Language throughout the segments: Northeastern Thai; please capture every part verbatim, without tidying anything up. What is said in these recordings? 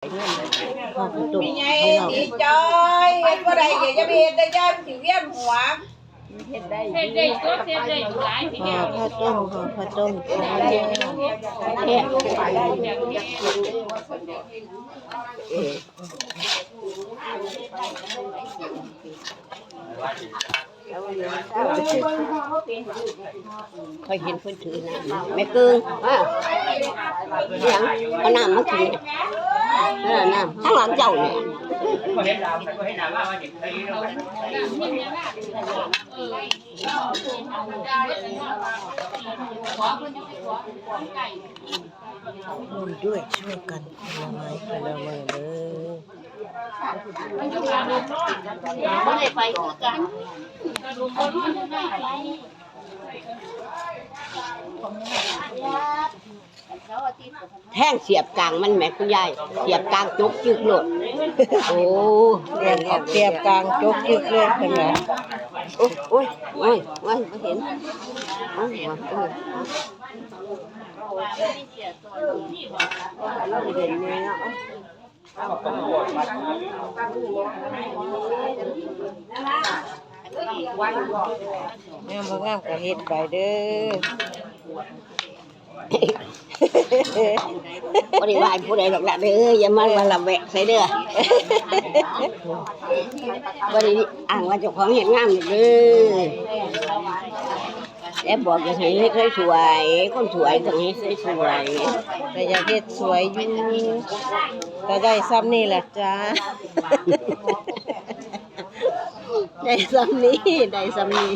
ห่อข้าวต้ม มีไง พี่น้อง สีจอย เฮ็ดบ่ได้ อย่า อย่าไปเฮ็ดเด้อย่า สิเวียนหัว เฮ็ดได้ เฮ็ดได้ตัว เฮ็ดได้หลายที ห่อ เดียว ข้าวต้ม ห่อข้าวต้ม เฮ็ด ข้อยเห็นเพิ่นถือน้ำ แม่กึ่ง มา อิหยัง เอาน้ำมากิน เออ น้ำ ทางหลังเจ้าเนี่ย ร่วมด้วยช่วยกันคนละไม้คนละมือเด้อ บ่ได้ไปคือกัน แท่งเสียบกลางมันแหมคุณยาย เสียบกลางจกจึกโลด โอ้ เสียบ เสียบกลางจกจึกเลยเพิ่นว่า โอ้ย โอ้ย โอ้ย โอ้ย บ่เห็น โอ้ย โอ้ย งามบ่งามก็เฮ็ดไปเด้อ บ่ได้ว่าผู้ใดดอกล่ะเด้อ อย่ามาว่าละแวะใส่เด้อ บ่ได้อ้างว่าเจ้าของเฮ็ดงามเด้อ แต่บอกอยากให้เฮ็ดสวยๆ คนสวยต้องเฮ็ดสวยๆ ก็อยากเฮ็ดสวยอยู่ ก็ได้ส่ำนี่แหละจ้า ได้ส่ำนี่ ได้ส่ำนี่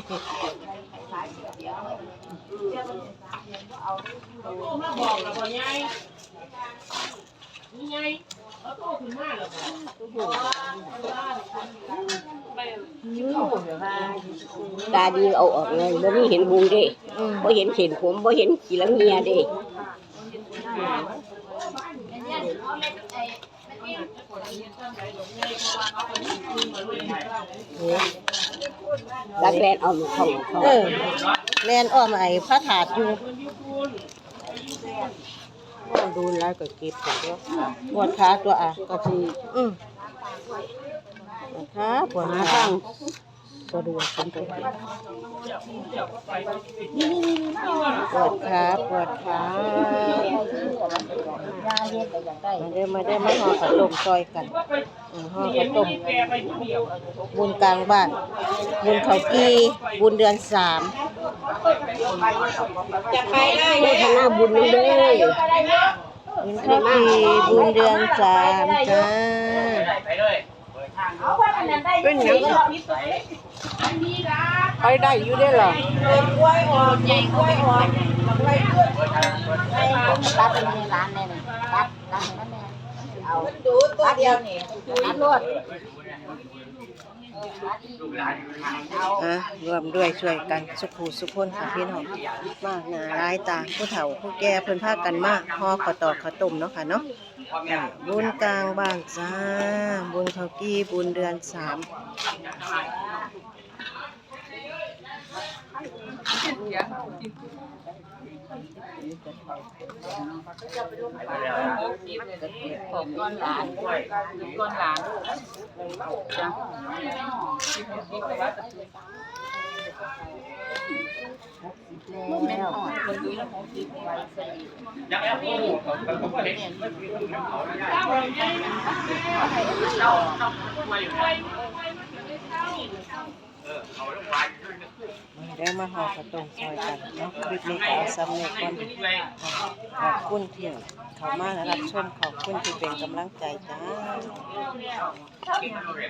ตาดีเอาออกเลย บ่มีเห็นพุงเด้ อืม บ่เห็นเส้นผม บ่เห็นขี้หลังเหี่ยเด้ ลักแล่นอ้อมของของ เออ แล่นอ้อมไอ้พระธาตุอยู่ โอ้ ดูแล้วก็เก็บไปด้วย ปวดขาตัวอ่ะ ก็สิ อืม ปวดขา ปวดขา สะดวก ปวดขา ปวดขา มาเด้อ มาเด้อ มาห่อข้าวต้มซอยกัน อืม ห่อข้าวต้ม บุญกลางบ้าน บุญข้าวจี่ บุญเดือนสาม จะไปได้ โมทนาบุญนำเด้อ บุญข้าวจี่ บุญเดือนสามจ้า เป็นหยัง ไปได้อยู่เด้อล่ะ ตัดเป็นร้านแน่เลย ตัด ตัดให้มันแน่ เอา มันดูตัวเดียวนี่ ตัดรวด อ่ะ ร่วมด้วยช่วยกันสุขูสุขคนค่ะพี่น้อง มากหน้าหลายตา ผู้เฒ่าผู้แก่เพิ่นพากันมาห่อข้าวตอกข้าวต้มเนาะค่ะเนาะ อ่ะ บุญกลางบ้านจ้า บุญข้าวจี่ บุญเดือนสาม ของก้อนหลาน ก้อนหลานจ้ะ เดี๋ยวมาห่อข้าวต้มซอยกันเนาะ คลิปนี้ก็เอาส่ำนี้ก่อน ขอบคุณที่เข้ามารับชม ขอบคุณที่เป็นกำลังใจจ้า